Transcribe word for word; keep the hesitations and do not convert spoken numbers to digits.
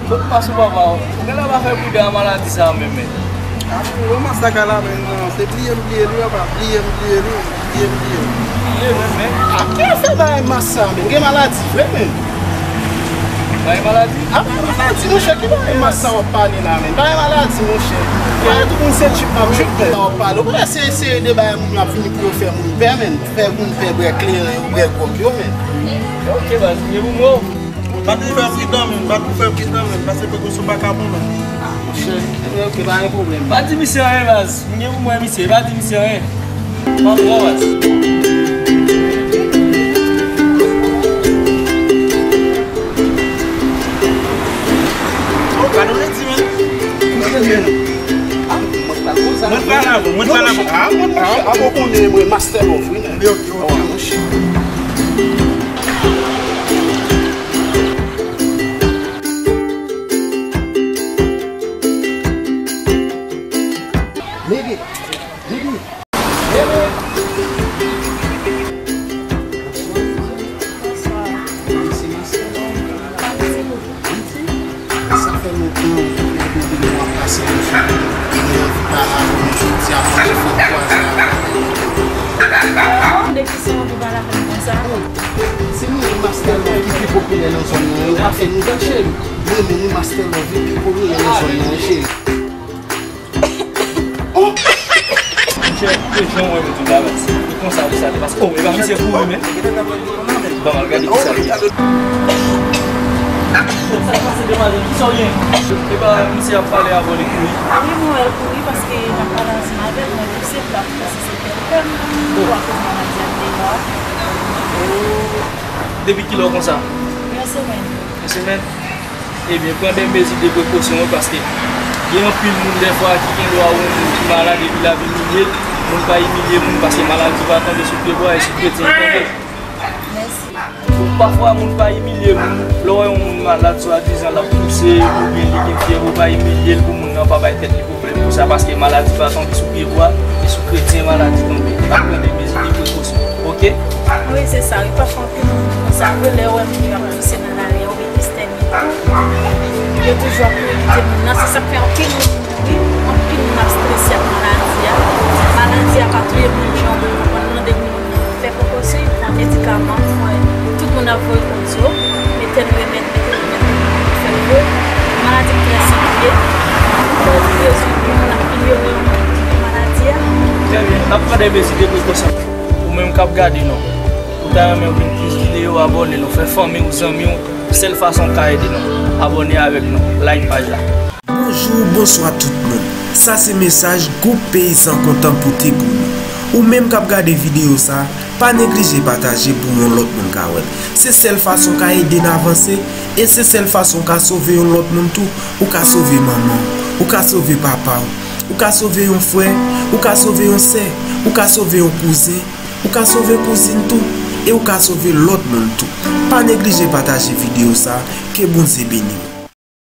Kot mas ou papa w? Ou genlè pa fè bouda a maladi sa a menm, men. Apre, ou mas la ka la, men non, se bliye m bliye li, papa, bliye m bliye li, bliye m bliye li. Bliye menm, men. A, ki afè bagay mas sa, men? Ou gen maladi vre, men? Bagay maladi? A, bagay maladi, monchè, ki bagay mas sa w ap pale la, men? Bagay maladi, monchè. Bagay tout moun se tchip m ap tchip, men. Sa w ap pale, ou pa eseye de bagay moun yo ap vini pou yo fè moun pè, men. Fè moun pè bwè kleren, yo bwè gwòg yo, men. Ok, baz, bliye pou mwen. Bat pou fè pridan, men. Bat pou fè pridan, men. Pase prekosyon pa ka bon, men. Monchè, ok, pa gen pwoblèm. Pa di misye anyen, baz. M gen pou mwen, misye. Pa di misye anyen. M ap pran, baz. Oh, gade w redi, men. Mwen pral avè w, mwen pral avè w. Ah, mwen pral avè w. Abo konnen mwen Master Love, wi, men. Yo, yo, yo. Nigga, nigga, nigga. Sa fè lontan, lè bebe nou ap pase yon jou, mwen anvi pa avè w jodi a, mwen fè kwaze avè w. De ki sa w anvi pale avè m konsa? Se nou menm Master Love ki pi popilè nan zòn nan, yo pa fè nou dat, cheri. Nou menm, nou Master Love ki pi popilè nan zòn nan, cheri. Monchè, e jan w wè m di w la, baz. E konsa, wi, sa te pase. Oh, e pa misye kouri, men. Bon, al gade ki sa l ye. Sa k pase, demwazèl? Ki sa w gen? E pa misye ap pale avè w, li kouri? Wi, mwen wè l kouri paske l ap pale ansanm avè m, mwen di se plat, se se tèt pè m, pou akoz maladi ap deyò a. Depi kilè w konsa? Yon semèn. Yon semèn? Ebyen, pran de mezi de prekosyon, wi, paske gen anpil moun dèfwa ki gen dwa wè yon moun ki malad epi l ap imilye l. Moun pa imilye moun paske maladi pa tonbe sou pye bwa, e sou kretyen l tonbe. Mèsi. Pafwa, moun pa imilye moun. Lè w wè yon moun malad, swadizan l ap touse, oubyen li gen fyèv, ou pa imilye l pou moun nan pa bay tèt li pwoblèm pou sa, paske maladi pa tonbe sou pye bwa, e sou kretyen maladi tonbe. N ap pran de mezi de prekosyon, oke? Wi, se sa, wi, pafwa anpil moun konsa, vre, lè w wè moun yo ap touse nan lari a, oubyen estène tou, yo toujou ap kouri kite moun nan, se sa k fè anpil moun mouri, anpil moun ap strese ak maladi a. Maladi a pa touye moun jan w vle konprann nan, depi moun nan fè prekosyon, li pran medikaman, fè tout moun ap voye kont yo, mete l remèd, mete l remèd, mete l remèd, fè l vre. Maladi trè serye, pou rezon moun ap inyore yon moun ki gen maladi a. Trè byen, n ap pran de mezi de prekosyon. Ou menm k ap gade nou, ou ta renmen wè plis videyo, abòne nou, fè fanmi w, zanmi w, sèl fason w ka ede nou. Abòne avèk nou, like paj la. Bonjou, bonswa tout moun. Sa se mesaj Gwoup Peyizan Kontan pote pou nou. Ou menm k ap gade videyo sa, pa neglije pataje pou yon lòt moun ka wè l. Se sèl fason w ka ede n avanse, e se sèl fason w ka sove yon lòt moun tou. Ou ka sove manman w, ou ka sove papa w, ou ka sove yon frè, ou ka sove yon sè, ou ka sove yon kouzen, ou ka sove kouzin tou, e ou ka sove lòt moun tou. Pa neglije pataje videyo sa, ke Bondye beni w.